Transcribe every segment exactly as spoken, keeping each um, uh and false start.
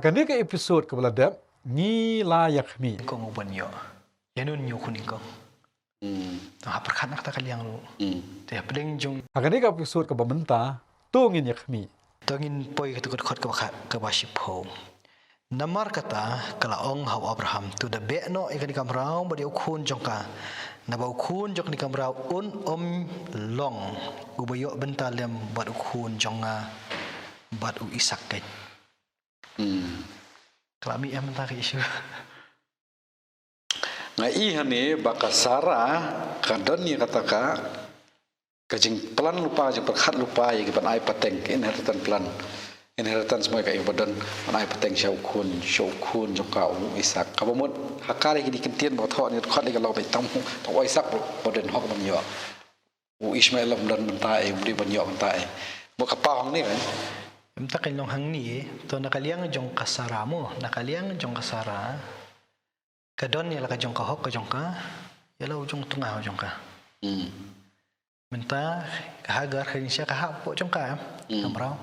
Kane ka episode kaba la dep, ngi la ïakhmih. Kong u ban ïoh. Ïa nun ñiew khun nyngkong. Hmm. Tang ha pyrkhat na kata ka liang ruh. Hmm. Te ha pdeng jong. Ha kane ka episode kaba mynta, to ngin ïakhmih. To ngin poi kata ka dkhot kaba kha-, kaba shiphew. Namar kata ka la ong ha u Abraham, to da beh noh ïa kane ka mraw bad ïa u khun jong ka. Naba u khun jong kane ka mraw un ym long uba ïoh bynta lem bad u khun jong nga bad u Isak keiñ. Hmm. Ka la mih em mynta ka issue. Nga i hangne ba ka Sara ka don ïa kata ka, ka jingplan lypa, jingpyrkhat lypa ïa ki ban ai pateng, ka inheritance plan. Inheritance mo ïa ka, ïa ba don ban ai pateng sha u khun, sha u khun jong ka u Isak. Kaba mut ha ka lei kine ki ktien ba thoh ne khot lei ka long ba tang u, tang u Isak ba don hok ban ïoh. U Ishmael lam don bynta ei, um dei ban ïoh bynta ei. Mo ka paw hangne kan. Mynta ka long hangne, to na ka liang jong ka Sara mo, na ka liang jong ka Sara. Ka don ïa la ka jong ka hok ka jong ka, ïa la u jong u tnga u jong ka. Hmm. Mynta ka Hagar ka jingshisha ka hap hapoh jong ka em. Hmm. Ka mraw.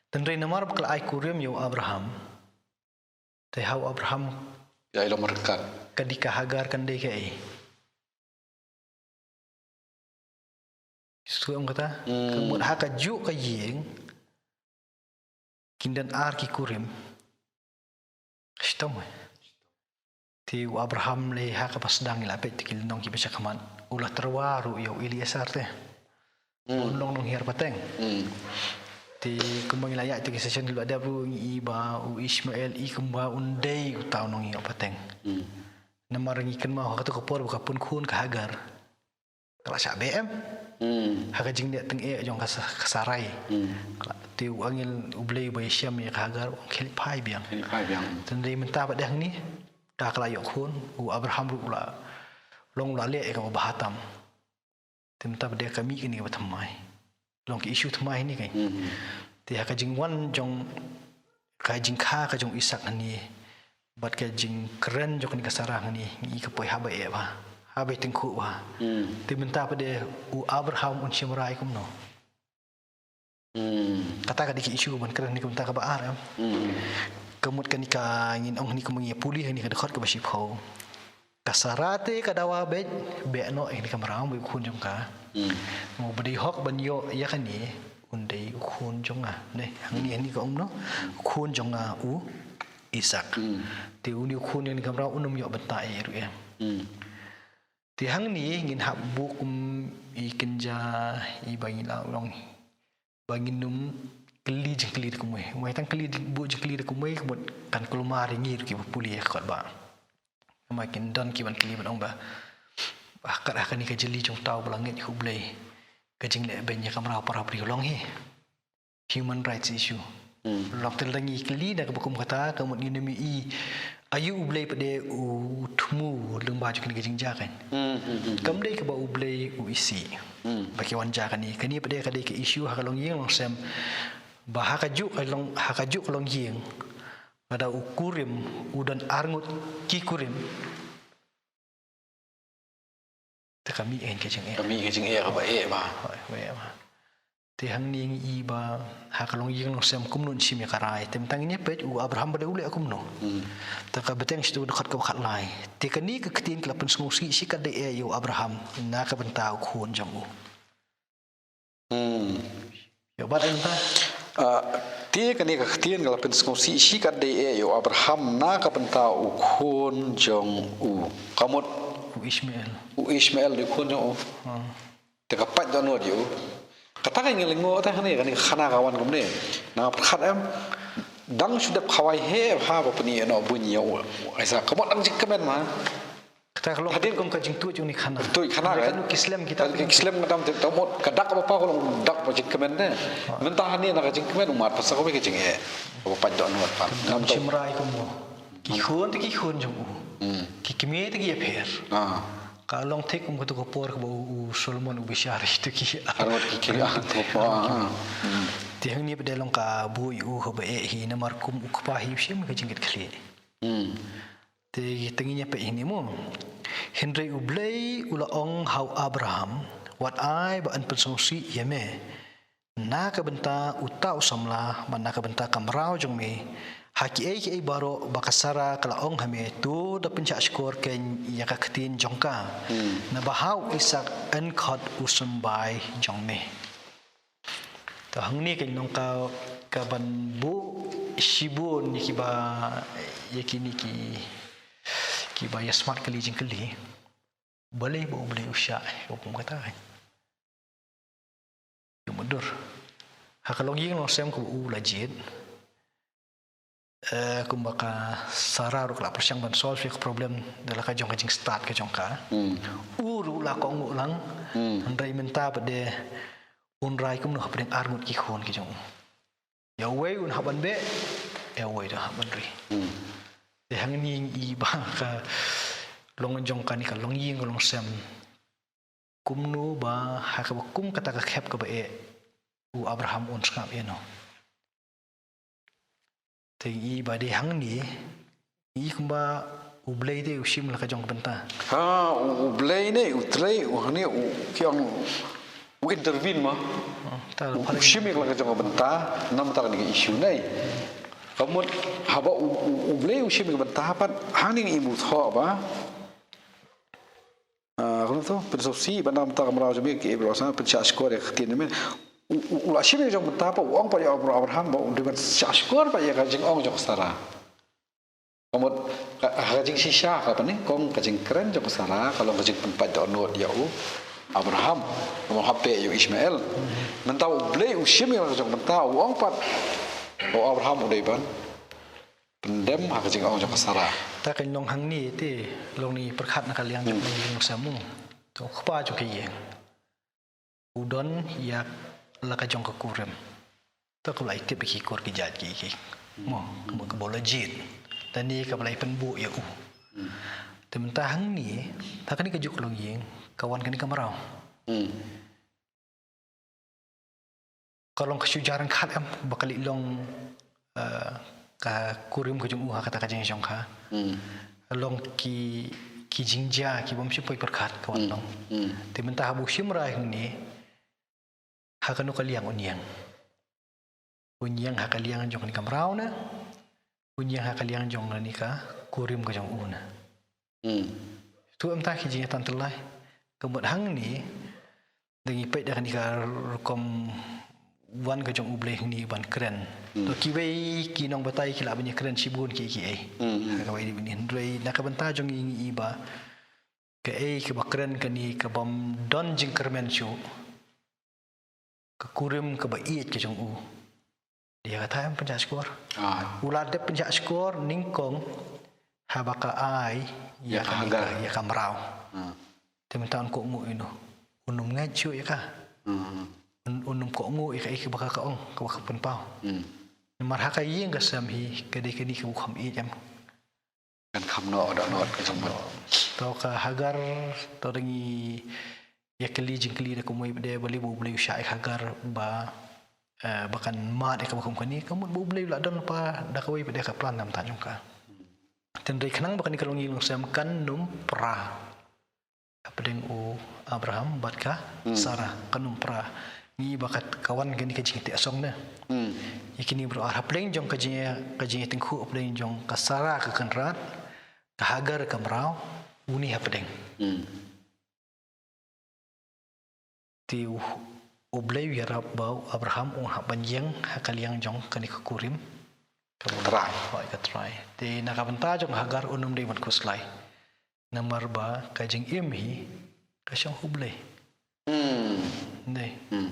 Tynrai namar ba ka la ai kurim ïa u Abraham. Te ha u Abraham. Ïa ïa la markat. Ka dei ka Hagar kan dei kaei. Shu em kata. Hmm. Ka mut ha kajuh ka ïing. Kin don ar ki kurim. Shitom eh. Te u Abraham lei ha kaba sdang ngi la peit te ki lynnong kiba sha khmat. U la tyrwa ruh ïa u Eliezer te. Hmm. Un long nonghiar pateng. Hmm. Te kumba ngi la ïaid te ki session kiba dep ruh ngi i ba u Ishmael i kumba un dei uta u nonghiar pateng. Hmm. Namar ngi kynmaw ha kata ka por ba ka pun khun ka Hagar. Ka la shah beh em. Hmm. Ha ka jingleh tyngeh jong ka Sa-, ka Sarai. Hmm. Ka la, te u angel U Blei ba ïashem ïa ka Hagar, u ong khie leit phai biang. Khie leit phai biang. Te hynrei mynta pat de hangne, da ka la ïoh khun, u Abraham ruh u la long u la leh ïa kaba bha tam. Te mynta pat de ka mih kane kaba thymmai. Long ka issue thymmai hangne keiñ. Hmm. Te ha ka jingwan jong ka jingkha ka jong u Isak hangne. Bad ka jingkren jong kane ka Sara hangne, ngi i ka poi haba eh bha. Haba tyngkhuh bha. Hmm. Te mynta pat de u Abraham un shim rai kumno. Hmm. Kata ka dei ka issue ban kren hangne ka mynta kaba ar em. Hmm. Ka mut kane ka ngin ong hangne kumba ngi pule hangne ka dkhot kaba shiphew. Ka Sara te ka dawa beit, beh noh ïa kane ka mraw bad u khun jong ka. Hmm. Mo ba dei hok ban ïoh ïa kane, un dei u khun jong nga. Ne, hangne, hangne ka ong no, u khun jong nga u Isak. Hmm. Te une u khun jong kane ka mraw un ym ïoh bynta ei ruh em. Hmm. Te hangne ngin hap buh kum i kynja i ba ngi la long. Ba ngin ym kylli jingkylli da kumwei. Mo tang kylli jing-, buh jingkylli da kumwei, ka mut kan kulmar ïa ngi ruh kiba pule ïa ka kot ba. Namar kin don kiban kylli ban ong ba. Ba kat ha kane ka jylli jong uta uba la ngeit ha U Blei. Ka jingleh beiñ ïa ka mraw para briew long hi. Human rights issue. Hmm. Long te lada ngi kylli da kaba kum kata, ka mut ngin ym i. Aïu U Blei pat de u thmu lyngba jong kane ka jingjia kane. Hmm, hmm, hmm, hmm. Kam dei kaba U Blei u isih. Hmm. Ba ki wan jia kane. Kane pat de ka dei ka issue ha ka longïing longsem. Ba ha kajuh ka long, ha kajuh ka longïing. Lada u kurim, u don arngut ki kurim. Te ka mih ka jingeh. Ka mih ka jingeh kaba eh bha. Hooid, kaba eh bha. Te hangne ngi i ba ha ka longïing longsem kumno un shim ïa ka rai. Te mynta ngin ïa peit u Abraham ba dei u leh kumno. Hmm. Te ka bteng shi tu dkhot kaba khatlai. Te kane ka ktien ka la pynsngewsih shikatdei eh ïa u Abraham na ka bynta u khun jong u. Hmm. Ïa, bad mynta? Ah, te kane ka ktien ka la pynsngewsih shikatdei eh ïa u Abraham na ka bynta u khun jong u. Ka mut? U Ishmael. U Ishmael dei u khun jong u. Hmm. Te ka pait dohnud ïa u. Kata ka ngi lyngngoh te hangne kane ka khana ka wan kumne. Nang pyrkhat em. Dang shu dep khawai heh bha ba pyni ïa u buiñ ïa u Isaac. Ka mut dang jingkmen ma. Kata ka long hadien kum ka jingtuid jong kane ka khana. Tuid khana kan. Ka long ki slem kita. Ki slem ka dang te mut ka dak ba pa ka long dak ba jingkmen ne. Ha. Mynta hangne na ka jingkmen u mad pa sa ka jingeh. Ba pait dohnud pat. Ngam shim rai kum u. Ki khun te ki khun jong u. Hmm. Ki kmie te ki ïapher. Ah. Ka long thik kum katu ka por kaba u, u Solomon u bishar ïa kitu ki. Arngut ki kmie. Ah. Hmm. Te hangne pat de long ka buh ïa u kaba eh hi namar kum u kpa hi u shim ka jingkit khlieh. Hmm. Te, te ngin ïa peit hangne mo. Hynrei U Blei u la ong ha u Abraham, wat ai ba yn pynsngewsih ïa me. Na ka bynta uta u samla, bad na ka bynta ka mraw jong me, Ha kiei kiei baroh ba ka Sara ka la ong ha me, to da pynshah shkor kein ïa ka ktien jong ka. Naba ha u Isaak yn khot u symbai jong me. To hangne kein nong ka, ka ban buh shibun ïa kiba, ïa kine ki, kiba ïa smat kali jingkylli. Balei ba U Blei u shah, eh, u kum kata, eh. Ïa mutdur. Ha ka longïing longsem kaba u la jied. Eh, kumba ka Sara ruh ka la pyrshang ban solve ïa ka problem da la ka jong ka jingstad ka jong ka. U ruh la kohnguh lang. Hynrei mynta pat de un rai kumno hapdeng arngut ki khun ki jong u. Ïa uwei un hap ban beh, ïa uwei un hap ban ri. Te hangne ngi i ba ka long jong kane ka longïing longsem. Kumno ba ha kaba kum kata ka khep kaba eh u Abraham un sngap ïa no. Te ngi i ba dei hangne, ngi i kumba U Blei te u shim la ka jong ka bynta. Ha, U, U Blei ne, U Trei, U hangne, U ki ong, U intervene ma. Oh, ta U, U shim la ka jong ka bynta, namar kata ka issue ne. Ka mut, haba U, U, U Blei u shim ka bynta pat, hangne ngi i mut ho ba. Ah, kumno to, pynsngewsih, ba namar kata ka mraw jong me, ki Abraham, pynshah shkor ïa ka ktien jong me. U, u, u la shim ïa ka jong bynta pat, u ong pat ïa u Abraham, ba u dei ban shah shkor pat ïa ka jingong jong ka Sara. Ka mut, ka, ka jingshisha ka pynïeng, kong ka jingkren jong ka Sara, ka long ka jingpynpait dohnud ïa u Abraham, ka mut hap beh ïa u Ishmael. Mynta U Blei u shim ïa ka jong bynta, u ong pat, u Abraham u dei ban pyndem ha ka jingong jong ka Sara. Ta ka long hangne te, long ngi pyrkhat na ka liang jong ka ïing sa mo. To kpa jong ka ïing. U don ïa la ka jong ka kurim. To ka la i tip ki kur ki jait ki ki. Mo, mo ka ba u la jied. Te ne ka ba la i pynbuh ïa u. Te mynta hangne, ta kane ka juk longïing, ka wan kane ka mraw. Ka long ka shu jar ryngkat em, ba ka leh long, eh, ka kurim ka jong u ha kata ka jingïashongkha. Long ki, ki jingjia, ki bym shym poi pyrkhat ka wan long. Te mynta haba u shim rai hangne, ha kano ka liang un ïeng. Un ïeng ha ka liang jong kane ka mraw ne, un ïeng ha ka liang jong kane ka kurim ka jong u ne. Tu em ta ki jingïatantylai. Ka mut hangne, da ngi peit da kane ka rukom wan ka jong U Blei hangne ban kren. To kiwei ki nongbatai ki lah ban ïakren shibun ki kiei. Ha kawei de bini hynrei na ka bynta jong ngi ngi i ba kaei kaba kren kane ka bym don jingkyrmen shuh. Ka kurim kaba ïeit ka jong u. Ïa kata em pynshah shkor. Ah. U la dep pynshah shkor nyngkong haba ka ai ïa ka Hagar, ïa ka mraw. Ah. Te mynta un kohnguh ïa no. Un ym ngeit shuh ïa ka. Hmm. Un, un ym kohnguh ïa ka, ïa kaba ka ong, kaba ka pynpaw. Hmm. Namar ha ka ïing ka sem hi, ka dei kane kaba kham ïeit em. Kan kham noh dohnud ka jong mut. To ka Hagar, to da ngi ïa kylli jingkylli da kumwei pat de balei ba U Blei u shah ïa ka Hagar ba, eh, ba kan mad ïa kaba kum kane, ka mut ba U Blei u la don lypa da kawei pat de ka plan na bynta jong ka. Hynrei khnang ba kane ka longïing longsem kan ym pra. Hapdeng u Abraham bad ka Sara, kan ym pra. Ngi ba ka, ka wan kane ka jingteh song ne. Ïa kine baroh ar hapdeng jong ka jing, ka jingïatyngkhuh hapdeng jong ka Sara ka kynrad, ka Hagar ka mraw, une hapdeng. Te u, U Blei u ïarap ba u Abraham un hap ban ïeng ha ka liang jong kane ka kurim. Ka trai. Hooid, ka trai. Te na ka bynta jong Hagar un ym dei ban khuslai. Namar ba ka jingim hi ka shong ha U Blei. Hmm. Dei. Hmm.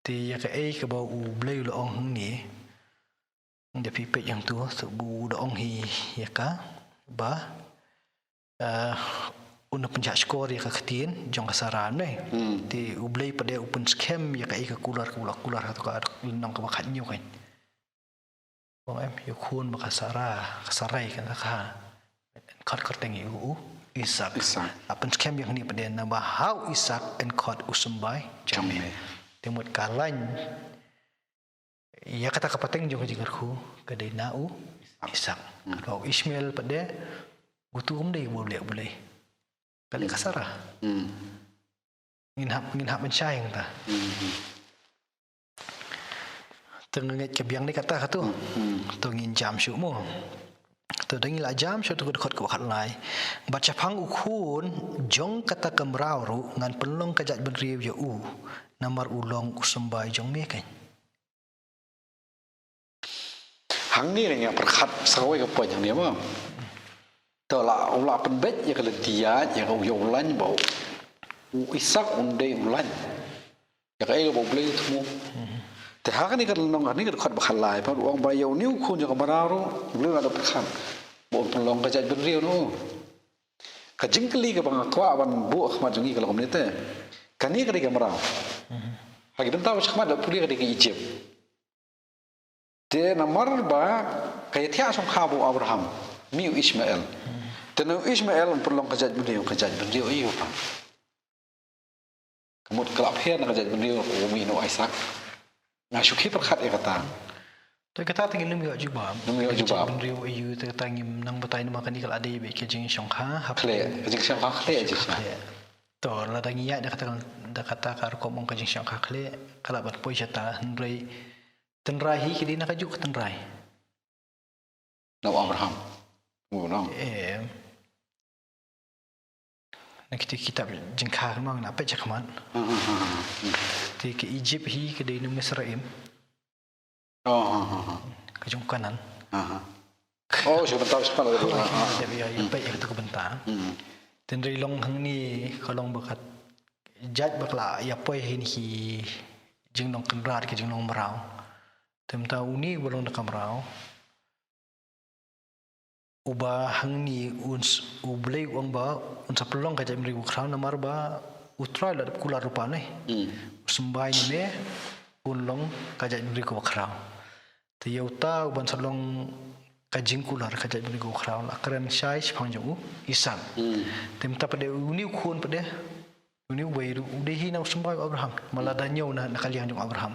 Te ïa kaei kaba U Blei u la ong hangne. Da phi peit hangto, so ba u da ong hi ïa ka ba, eh, un ym pynshah shkor ïa ka ktien jong ka Sara ne. Hmm. Te U Blei pat de u pynskhem ïa kaei ka kular, ka kular, kular ha kato ka lynnong kaba khathynñiew kan. Ong em, ïa u khun ba ka Sara, ka Sarai kan ka khot kyrteng ïa u, u Isaak. Isaak. La pynskhem ïa kane pat de naba ha u Isaak yn khot u symbai jong me. Jong me. Te mut ka lain ïa kata ka pateng jong ka jingkyrkhu ka dei na u Isaak. Hmm. Katba u Ishmael pat de uto um dei ba u leh U Blei. Ka leh ka Sara. Hmm. Ngin hap, ngin hap ban shai hangta. Hmm. Te nga ngeit ka biang ne kata ka tu. To ngin jam shuh mo. To da ngi la jam shuh tu ka dkhot kaba khatlai. Bad shaphang u khun jong kata ka mraw ruh ngan pynlong ka jaitbynriew ïa u. Namar u long u symbai jong me keiñ. Hangne nga pyrkhat sa kawei ka point hangne mo. To la u la pynbeit ïa ka lynti ïaid ïa ka u ïa u lain ba u Isak un dei u lain. Ïa kaei kaba U Blei u thmu. Te ha kane ka lynnong kane ka dkhot ba khatlai pat u ong ba ïa une u khun jong ka mraw ruh U Blei u la da pyrkhat ba un pynlong ka jaitbynriew noh. Ka jingkylli kaba nga kwah ban buh ha khmat jong ngi ka long kumne te. Kane ka dei ka mraw. Ha ki bynta ba shakhmat la pule ka dei ka Ijipt. Te namar ba ka ïathiah shongkha bad u Abraham, mih u Ishmael. Te na u Ishmael un pynlong ka jaitbynriew, ka jaitbynriew aïu pat. Ka mut ka la pher na ka jaitbynriew u mih na u Isak. Nga shu khie pyrkhat ïa kata. Te kata te ngim ïoh jubab. Ngim ïoh jubab. Ka jaitbynriew aïu te kata ngim nang batai namar kane ka la dei beit ka jingshongkha. Khleh, ka jingshongkha khleh jingshongkha. To lada ngi ïaid da kata, da kata ka rukom ong ka jingshongkha khleh, ka la ban poi shata hynrei tynrai hi ki dei na kajuh ka tynrai. Na u Abraham. U nong. Em. Na kita kitab jingkha ka nong na peit shakhmat. Te ka Ijipt hi ka dei na Misraim. Ka jong Kanan. Oh, shu bynta shu bynta. Dep ïa peit ïa kata ka bynta. Tynrai long hangne ka long ba ka jait ba ka la ïa poi hangne ki jinglong kynrad ki jinglong mraw. Te mynta une ba long da ka mraw. Uba hangne un s-, U Blei u ong ba un sa pynlong ka jaitbynriew kaba khraw namar ba U Trai la dep kular rupa ne. U symbai ne me un long ka jaitbynriew kaba khraw. Te ïa uta uban sa long ka jingkular ka jaitbynriew kaba khraw la kren shai shaphang jong u Isak. Te mynta pat de une u khun pat de une uwei ruh u dei hi na u symbai u Abraham. Ma lada ñiew na, na ka liang jong u Abraham.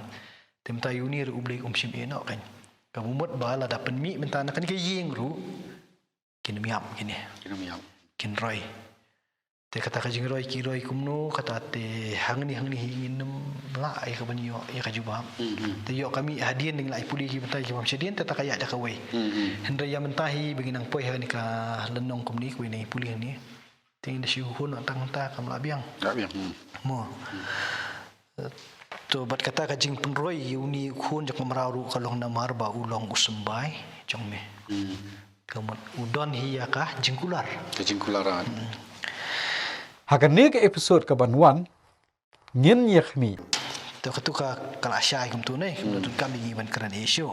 Te mynta ïa une ruh U Blei um shim ïehnoh keiñ. Ka mut ba lada pynmih mynta na kane ka ïing ruh kin ym ïap kine. Kin ym ïap. Kin roi. Te kata ka jingroi ki roi kumno kata te hangne hangne hi ngin ym lah ïa ka ban ïoh ïa ka jubab. Te ïoh ka mih hadien dang lah ïa pule ki bynta ki bym shadien te ta ka ïaid da kawei. Hynrei ïa mynta hi ba ngin nang poi ha kane ka lynnong kumne kawei nang ïa pule hangne. Te ngin da shu hun tang ta kam lah biang. Lah biang. Mo. To bad kata ka jingpynroi ïa une u khun jong ka mraw ruh ka long namar ba u long u symbai jong me. Ka mut u don hi ïa ka jingkular. Ka jingkular. Ha kane ka episode ka ban wan ngin ïa khmih. To katu ka, ka la shai kumtu ne, kumtu kam ngi ban kren issue.